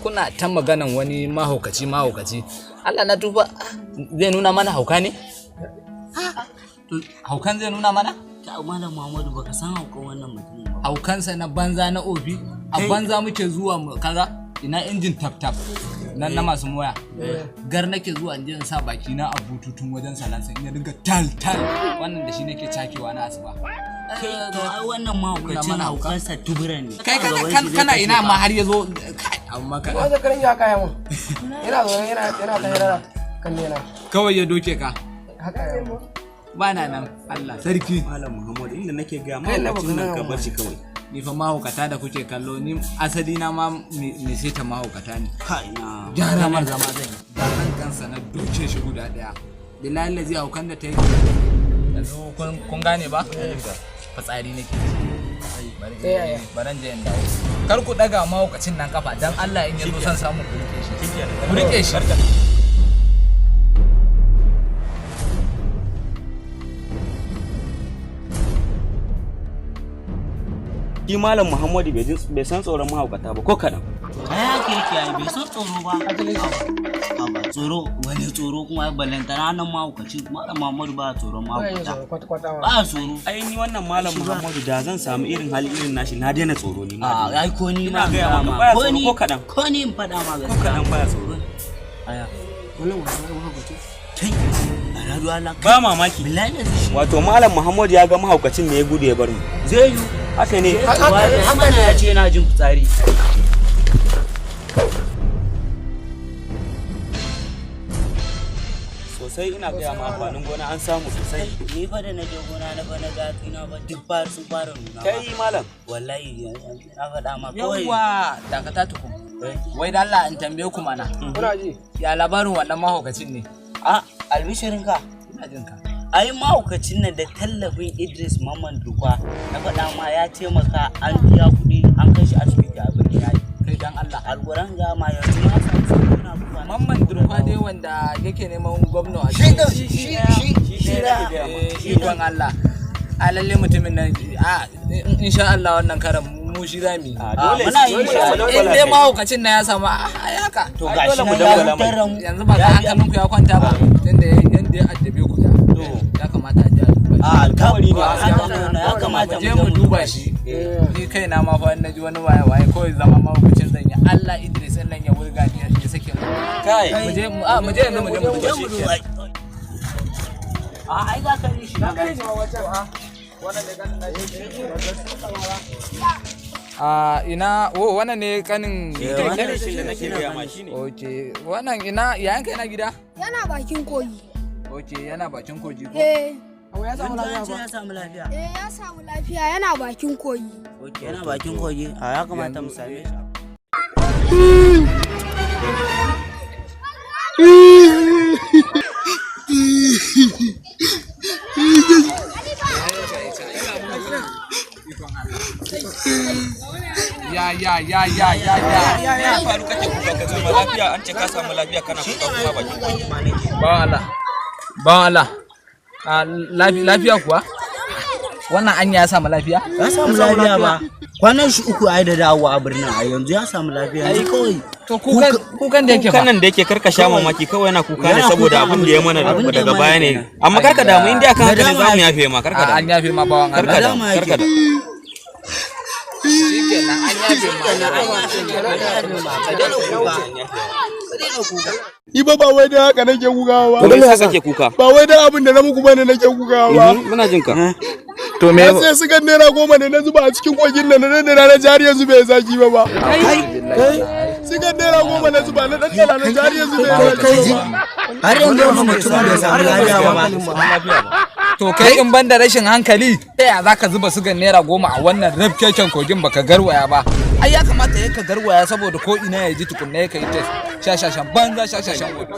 Kuna ta maganan wani mahaukaci mahaukaci. Allah na tuba, zai nuna mana hauka ne? To, haukan zai nuna mana? Ta Malam Muhammadu, baka san haukan wannan mutumin ba. Haukansa na banza na ofi, a banza muke zuwa mu kaga ina injin tap tap nan na masu moya. Gar nake zuwa in je in sa baki na a bututun wajen salansa in ya dinga tal tal, wannan da shi nake cakewa na asuba. Kai, to ai wannan mahaukacin Nuna mana hauka. haukansa tuburan ne. Kai A gaban kana shi zai kana kashe ina ka. ma har ya zo kai amma ka Wanda karin ya kaya mun. Yana zaune yana ta hira kan nena. Kawai ya doke ka. Haka ya mun. Ba na nan, Allah sarki. Malam Muhammad, inda nake ga Kai na mahaukacin nan, baka ka bar shi kawai. Ni fa mahaukata da kuke kallo, ni asali na ma me sai ta mahaukata ne. Kai na. Gyara mar zama zan yi da kan kansa na duce shi guda daya, billahi lazi haukan da ta yi yanzu kun gane ba fitsari nake ji. Bari Sai yaya? baran je in dawo. Kar ku daga mahaukacin nan kafa dan Allah, in yazo son samu ku rike shi, ku rike shi. Shi Malam Muhammadu bai san tsoron mahaukata ba ko kaɗan. Ai haka yake, ai bai san tsoro ba. Ba tsoro, wani tsoro kuma, balantana nan mahaukaci. Malam Muhammadu ba tsoron Ba yin mahaukata. tsoro kwata kwata ma. Ba tsoro. Ai ni wannan Malam Muhammadu, da zan samu irin hali irin nashi, na daina tsoro ni ma. A ai ko ni Ina ma gaya in maka, faɗa baya ma. tsoro ni ko kaɗan. Ko ni in faɗa ma Ko gaskiya. kaɗan baya tsoro. Aya. Wannan wasan mahaukaci. Kai. Aradu Allah. Ba mamaki. Billahi da shi. Wato Malam Muhammadu ya ga mahaukacin ne ya gudu ya bar mu. Zai yi. Haka ne. Haka ne, haka Mana ne. ya ce yana jin fitsari. Sosai, ina gaya ma, amfanin gona an samu sosai. Ni fa da na je gona na fa na ga tsina ba duk ba sun fara nuna. Kai malam. Wallahi na faɗa ma kawai. Yawwa, dakata tukun. Wai da Allah in tambaye ku mana. Kuna ji? Ya labarin wannan mahaukacin ne? A albishirinka. Ina jin ka. Ai mahaukacin nan da tallafin Idris Mamman Dukwa, na faɗa ma, ya taimaka an biya kuɗi an kai shi asibiti a birnin Yari. Kai, dan Allah? Alƙuran ga ma, yanzu ma samu sauƙi na buga. Mamman Durkwa dai wanda yake neman gwamna a Shi din, shi shi Shi ne gaya ma. Eh, ikon Allah. A lalle mutumin nan, a insha Allah wannan karan mu shi zamu yi. A dole muna yin dole shi. mu In dangwala dai kai. mahaukacin na ya samu a haka. To Ai, gashi dole mu nan ya dangwala mai. hutar da mu. Yanzu ba ka hankalinku ya kwanta ba, tunda yanda ya addabe ku da. Ya kamata a je a duba shi. A Alkawari ne. alkawari ne, ya kamata Mu je mu duba shi. Ni kaina ma fa na ji wani waye waye kawai zama mahaukacin zan yi. Allah Idris ɗin nan ya wurga ni ya sake mu. Kai. Mu je mu a mu je yanzu mu je mu duba mu shi. duba. A ai ga kare shi. Na kare shi ma wancan. A ina oh, wannan ne kanin? Kai shi da nake gaya ma shi ne. Okay, wannan ina yayan kai na gida? Yana bakin kogi. Okay, yana bakin kogi ko? Eh, Abu ya samu lafiya Ce ba. ya samu lafiya. eh, ya samu lafiya, yana bakin kogi. Ok, yana bakin kogi. A ya kamata mu same shi. Ya ya ya ya ya ya. Ya faru kake kuka? Ka zama lafiya, an ce ka samu lafiya, kana kuka kuma bakin kogi. Ba Allah. Ba Allah. A lafiya kuwa? Wannan anya ya samu lafiya? Ya samu lafiya ba. Kwanan shi 3 ai da dawowa a birnin, a yanzu ya samu lafiya. Yanzu kawai. To kukan da yake fa. Kukan nan da yake, karka sha mamaki, kawai yana kuka ne Yana saboda kuka abin da ya mana abin da ya daga mana baya ne. kenan. Amma karka damu, in dai akan haka ne, Nadama za mu yake. yafe ma, karka A, an damu. yafe ma, bawan Karka Allah. damu, Nadama yake. karka damu. Shikenan, an yafe ma. Ka daina kuka. Ka daina kuka. Ni ba ba wai da haka nake kuka ba. To me yasa kake kuka? Ba wai da abin da na muku bane nake kuka ba. Muna jin ka. To me Na sai sukan ₦10 da na zuba a cikin kogin nan na da na jari, yanzu bai zaki ba ba. Sigan ₦10 na zuba, na ɗanɗana na jari, yanzu bai zaki ba. Har yanzu wannan mutumin bai samu lafiya ba. To kai, in ban da rashin hankali, ta ya zaka zuba sugan ₦10 a wannan rafkeken kogin baka garwaya ba? Ai ya kamata ya ka garwaya saboda ko ina ya ji tukunna ya kai test. Shashashan banza, shashashan wofi.